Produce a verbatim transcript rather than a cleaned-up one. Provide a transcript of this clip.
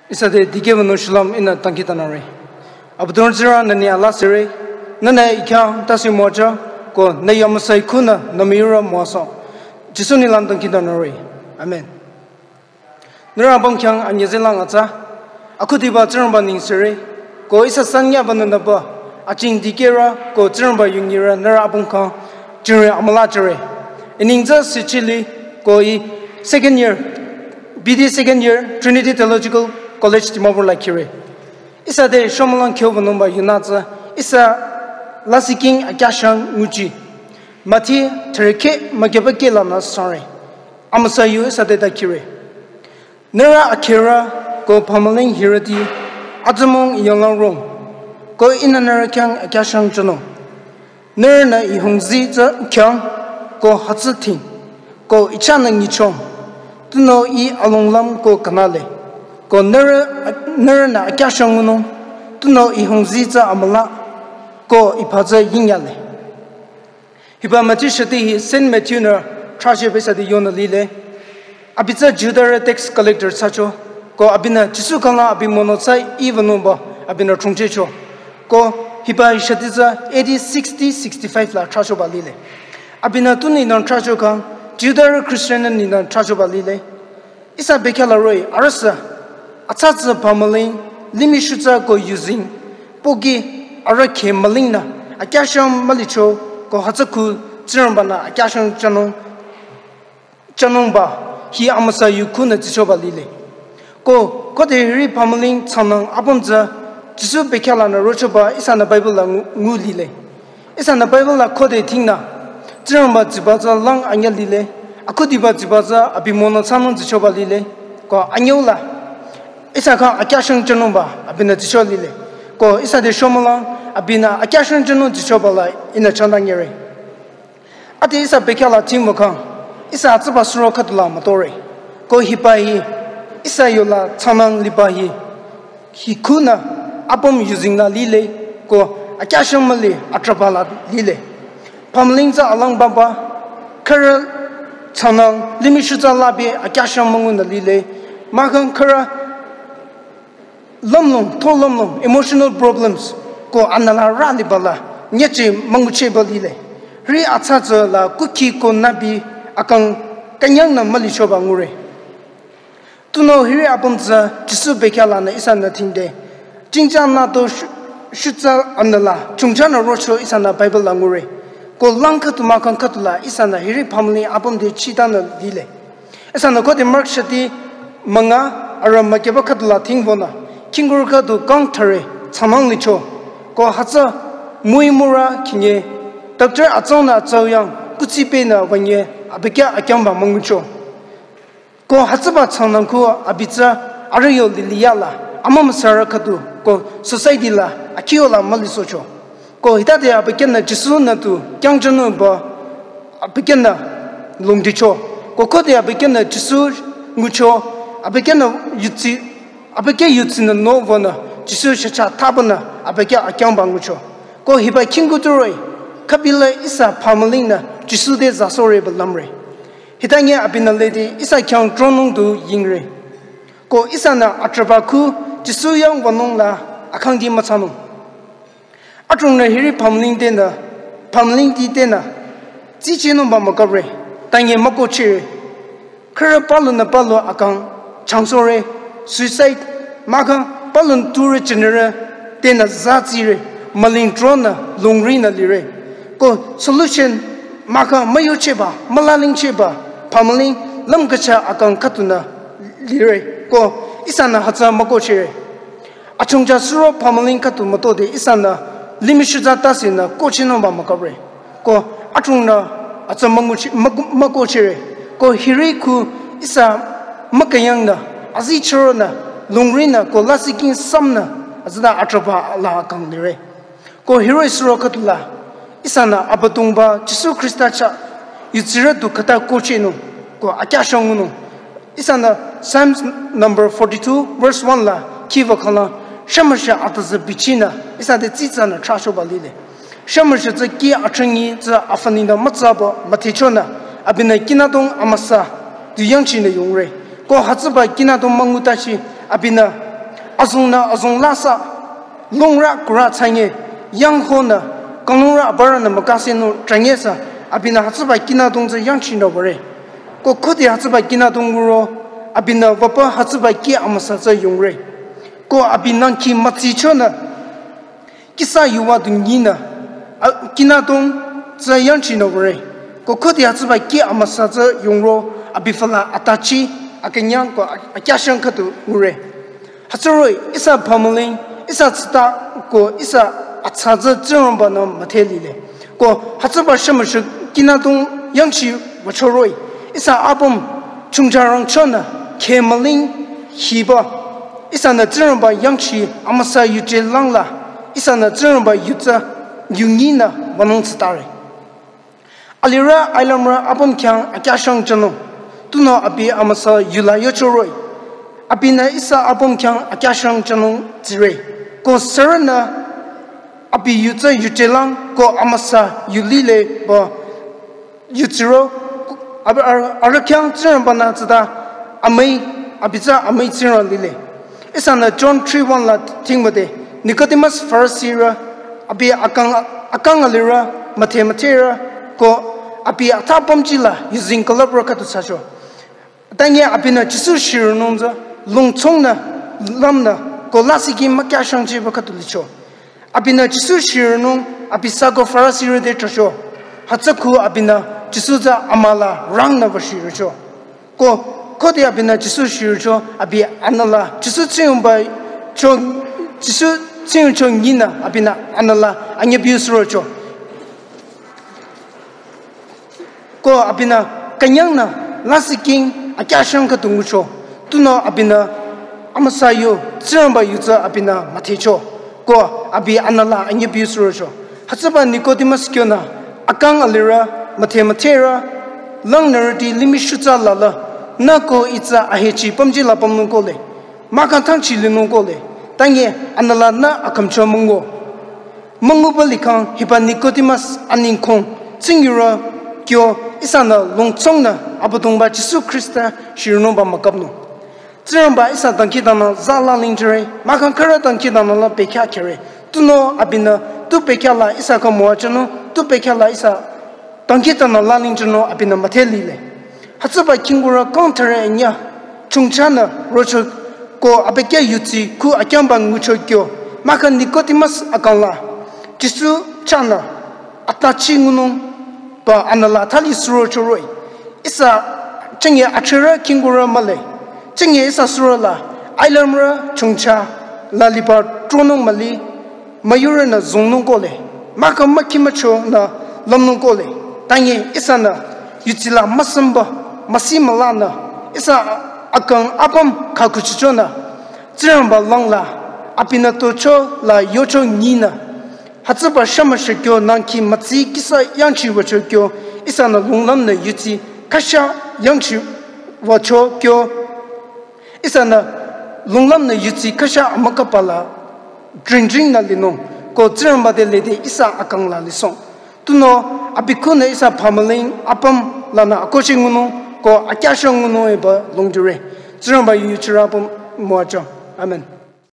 Ihsa te dikehbanung shulüm ihnü dangkhidangnangre. Abüdongba Tsingrang nü nü ala sire, nünü I khyang tasi müwajü, ko nü yamüsa I khunü nü müyurü müwasü. Jisu nengla dangkhidangnangre. Amen. Nührü apüm khyang anyüzehlang atsa, akhudiba Tsingrangba neng sire, ko ihsa sanyaba nünüba, ajing dikehrü, ko Tsingrangba yungyirü nührü apüm khyang, jingre amüla jüre. I neng tsü Sichili, ko I second year, B D second year, Trinity Theological College Dimapur la khire. Ihsa te shomülang kyobanungba yunü tsü, ihsa lasih king akyahshang nguchi. Mathi thürekheh mükyüba kheh lanü sangre. Amüsa yu ihsa te ta khire. Nührü akherü ko phamüling hirüti, atümung I yanglang rong. Ko ihnü nührü khyang akyahshang jünung. Nührünü I hungzi tsü khyang, ko hütsü ting, ko I chahnü nyichong. Tunüo I alonglüm ko kanale. Ko nührü, nührünü akyahshang ngunung. Tunüo I hungzi tsü amüla, ko I pha tsü yingyale. Hiba Matthew shati hi Saint Matthew nü trahchehba ihsa te yonü lile. Abi tsü Judarü tax collector thsacho. Ko abinü Jisu khyanglang abi mono tsü iibanungba abinü chungchehcho. Ko hiba shati tsü A D sixty sixty-five la trahchoba lile. Abinü tunü nü trahcho kang, Judarü Christian nü nü trahchoba lile. Ihsa bekhyah la roh-i, arüh sü, atsa tsü phamüling, limih shutsa ko yuzeng, pohki arüh kheh mülingnü, akyahshang mülicho, ko hütsü khu Tsingrangba-nü akyahshang jünung, jünungba, hi amüsa yu khunü tsichoba lile. Ko, khode hiri phamüling thsangnyang apüm tsü, Jisu bekhyah lanü rochoba ihsanü Bible la ngu, ngu lile. Ihsanü Bible la khode thingnü, Tsingrangba tsiba tsü lang anyüh lile, akhudiba tsiba tsü abi mono thsanung tsichoba lile, ko anyüh la, ihsa khyang akyahshang jünungba, abinü tsicho lile. Ko ihsa te shomülang, abinü akyahshang jünung tsichoba la ihnü changdang yere. Ade ihsa bekhyah la thingmükang, ihsa atsüba suro khüdula mütore. Ko hiba hi, ihsa yola thsangnyang liba hi, hi khunü apüm yuzeng la lile, ko akyahshang müli atrahba la lile. Phamüling tsü alangbaba, khürü thsangnyang limih shutsa labi akyahshang müngunü lile, mahkhang khürü lümlong, tho lümlong, emotional problems, ko anüla rü liba la, nyücheh münguchehba lile. Hiri atsa tsü la kukhi ko nübi akang künyangnü mülichoba ngure. Tunüo hiri apüm tsü Jisu bekhyah lanü ihsanü thingde. Jingja nüto shu, shutsa anüla, chungchanü rocho ihsanü Bible la ngure. Ko lang khüdu mahkhang khüdula ihsanü hiri phamüling apüm te chitanü lile. Ihsanü khode Mark shati münga arüh mükyüba khüdula thingwünü, khingkurü khüdu kang thüre thsangnyang licho. Ko hütsü müi mürü khinge, doctor atsaunü atsau yang, kuthsi pehnü wünge, abekhyah akyangba müngucho. Ko hütsüba thsangnyang khu abi tsü arüh yo lili yala, amümüsarü khüdu, ko society la, akhiyola mülisohcho. Ko hitade abekhyah nü Jisu nü tu kyangjünungba, abekhyah nü longdicho. Ko khode abekhyah nü Jisu ngucho, abekhyah nü yudsi, abekhyah yudsinü nowünü, Jisu shacha thabanü, abekhyah akyangba ngucho. Ko hiba khingku tu roh-i, khübila ihsa phamülingnü Jisu te zasohreba lümre. Hitanye abinü lede ihsa khyang tronung du yingre. Ko ihsanü atrahba khu Jisu yang wünung la akhangdi müthsanung. Adrongnü hiri phamüling tenü, phamülingti tenü, tsichehnungba mükapre, tanye mükohchehre. Khürü palunü palu akang, changsohre, suicide, mahkhang palun ture general, tenü zatsire, müling tronü, longrinü lire. Ko solution, mahkhang müyochehba, mülalingchehba, phamüling, lümkücha akang khüdunü lire. Ko ihsanü hütsü mükohchehre. Achungcha suro phamüling khüdu mütode ihsanü limih shutsa tasinü kohchehnungba mükapre. Ko adrongnü atsa münguchi, mü, mükohchehre. Ko hiri khu ihsa müküyangnü, azichüronü, longrinü, ko lasih king samnü, azüda atrahba la akang lire. Ko hiroh-i suro khüdula, ihsanü Abüdongba Jisu Khrista chah, yudsirü du khüta kohchehnung, ko akyahshang ngunung. Ihsanü Psalms number forty-two, verse one la, khiwü khala, shümüshe atüzü bichinü, ihsa te tsitsanü trahchoba lile. Shümüshe tsü kih atrangi tsü afaninü mütsabo müthehchonü, abinü kinadong amüsa, du yangchinü yongre. Ko hütsüba kinadong müngutachi, abinü Azongnü azong lasa, longrü kurü thsanye, yangkhonü, kanglungrü abürünü mükasenung trangyesa, abinü hütsüba kinadong tsü yangchinü würe. Ko khode hütsüba kinadong würo, abinü wüpü hütsüba kih amüsa tsü yongre. Ko abi nangki mütsichonü, kihsa yuva du nyinü, a, kinadong tsü yangchinü würe. Ko khode hütsüba kih amüsa tsü yongro, abi füla atachi, akünyang ko a-, akyashang khüdu würe. Hütsüroh-i, ihsa pümüling, ihsa tsita, ko ihsa atsa tsü Tsingrangba-nü müdhe lile. Ko hütsüba shemüshü kinadong yangchi wüchoroh-i, ihsa apüm chungcharangchonü, khemüling, hiba, ihsanü Tsingrangba yangchi amüsa yuje langla, ihsanü Tsingrangba yu tsü, yu nyinü wünung tsütare. Alirü, ailümrü apüm khyang akyashang jünung. Tunüo abi amüsa yula yochoroh-i. Abinü ihsa apüm khyang akyashang jünung tsire. Ko sürünü abi yu tsü yuje lang ko amüsa yu lile ba yu tsiro. Abi ar-, arüh khyang Tsingrangba-nü tsüta amüi, abi tsü amüi Tsingrang lile. Ihsanü John three one la thingmüde, Nicodemus Farisirü, abi akang, akang alirü, müdhe müdherü, ko abi atha pümjila, yuzeng külüprü khüdu thsacho. Tanye abinü Jisu shirünung tsü, longchongnü, lümnü, ko lasih kih mükyashangchiba khüdu licho. Abinü Jisu shirünung, abi sako Farisirü te thracho. Hütsüku abinü Jisu tsü amüla rangnü wüshirücho. Ko, khode abinü Jisu shirücho, abi anüla, Jisu tsiyongba cho, Jisu tsiyongcho nyinü, abinü anüla, anyebi surocho. Ko abinü, künyangnü, lasih kih, akyashang khüdu ngucho. Tunüo abinü, amüsa yu, Tsingrangba yu tsü abinü müdhecho. Ko abi anüla, anyebi surocho. Hütsüba Nicodemus kyonü, akang alirü, müdhe müdherü, langnürüti limih shutsa lala, nü ko ih tsü ahechi pümjila pümnung kohle. Mahkhang thangchi linung kohle. Tanye anüla nü akhümcho müngu. Münguba likhang hiba Nicodemus aningkhong, tsingyurü kyo ihsanü longchongnü Abüdongba Jisu Khrista shirünungba müküpnung. Tsingrangba ihsa dangkhidangnang za lalingjüre, mahkhang khürü dangkhidangnang la bekhyah khyüre. Tunüo abinü, tu bekhyah la ihsa khyang müwajünung, tu bekhyah la ihsa dangkhidangnang lalingjünung abinü müdhe lile. Hütsüba khingkurü kang thüre anya, chongchanü, rocho ko abekhyah yudsi ku akyangba ngucho kyo, mahkhang Nicodemus akang la, Jisu chahnü, atachi ngunung, ba anüla thali surochoroh-i. Ihsa, chenge athrirü khingkurü mühle. Chenge ihsa suro la, ailümrü chongcha, la liba tronung müli, müyurünü zongnung kohle. Mahkhang mükhi müchonü lümnung kohle. Tanye ihsanü, yudsi la müsümba, müsi mülanü, ihsa akang apüm khakuchichonü, Tsingrangba langla, abinü tocho la yocho nyinü, hütsüba shemüshü kyo nangki mütsi kihsa yangchi wücho kyo, ihsanü lunglümnü yudsi khasha yangchi wücho kyo, ihsanü lunglümnü yudsi khasha amükapala dringdringnü linung, ko Tsingrangba te lede ihsa akang la lisohng. Tunüo, abi khunü ihsa pümüling apüm lanü akohchi ngunung, ko akyashang ngunung eba longdire. Tsingrangba yu yuchirü apüm müwajü. Amen.